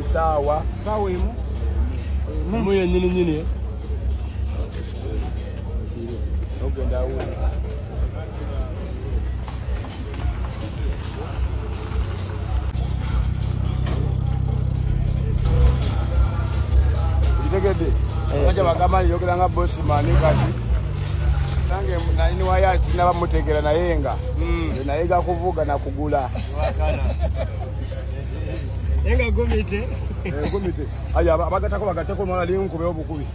saawa Saawa emu. Emu yennyini nyini. Ogenda awo. Okitegedde? Abasajja bagamba nti yogera nga bosimani kati nange nanyini wayo sinaba mutegeera naye nga nze nayiga kuvuga nakugula. Naye nga gumite. Eh, gumite. Aya abagatako bagateko omwana linkubewo bukubi.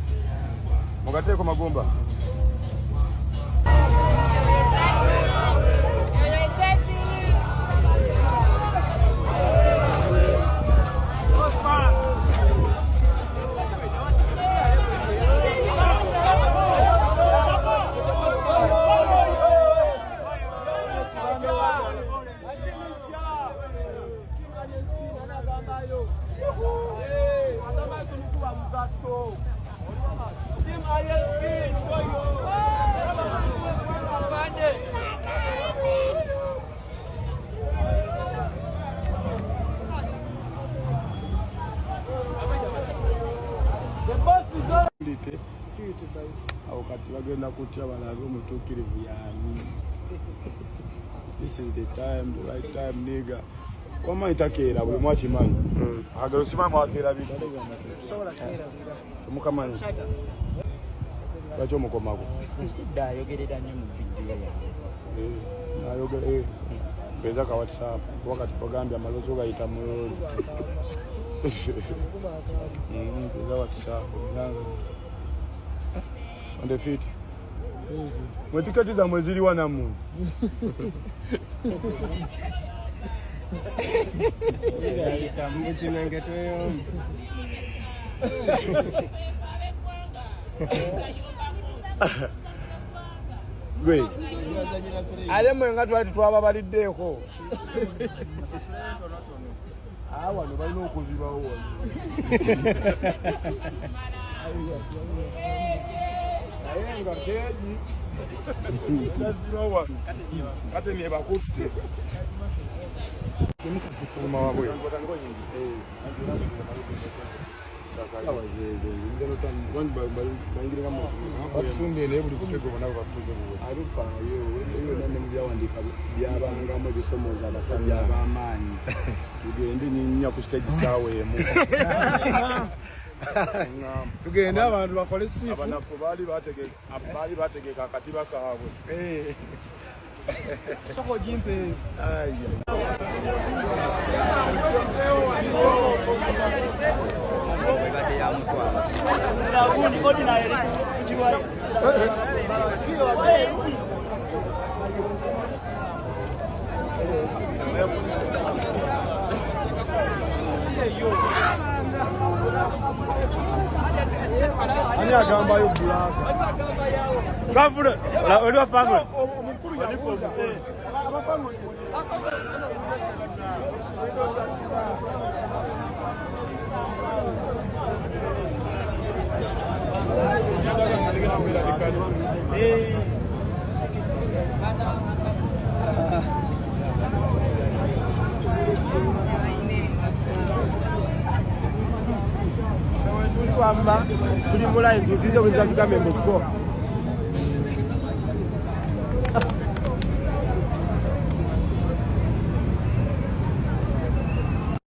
Mugateeko magumba. Awo kati bagenda kutya balabe omutuukirivu yaani. This is the time, the right time, nigga. Wamanyi takeera buli mwakimanyi. Akagero simanyi mwakeera biki. Temukamanyi. Lwaki omukomako? Ayogerera nnyo mu vidiyo yange. Eh, ayogera eh. Mpeeza ka WhatsApp kuba kati bagambye amalozi gayita muyooli. Mpeeza WhatsApp. On the feet. Mwe tiketi zammwe ziriwa nammwe? Mukinenge toyomba. Gwe. Ate mwe nga twali tetwababaliddeeko. Ah, wano balina okuzibawo wano. Naye nga keegi naziba wano kate nebakutte. Fuluma wabwe. Batufumbye naye buli kutego bona batuze buwe. Abifaayo byonna ne mu byawandiika byabangamu ebisomooza abasajja ab'amaanyi. Tugende nyinya ku stage saawa emu. Tugende abantu bakole swipu. Abanafu baali bategeka akatiba kaabwe. Soko jimpe. Ani agambayo bulasa? Kavule, oli wa family. Omukulu yabuuza. Tuli wamba tuli mulayi tuyinza kuyinza tugambe mbuko.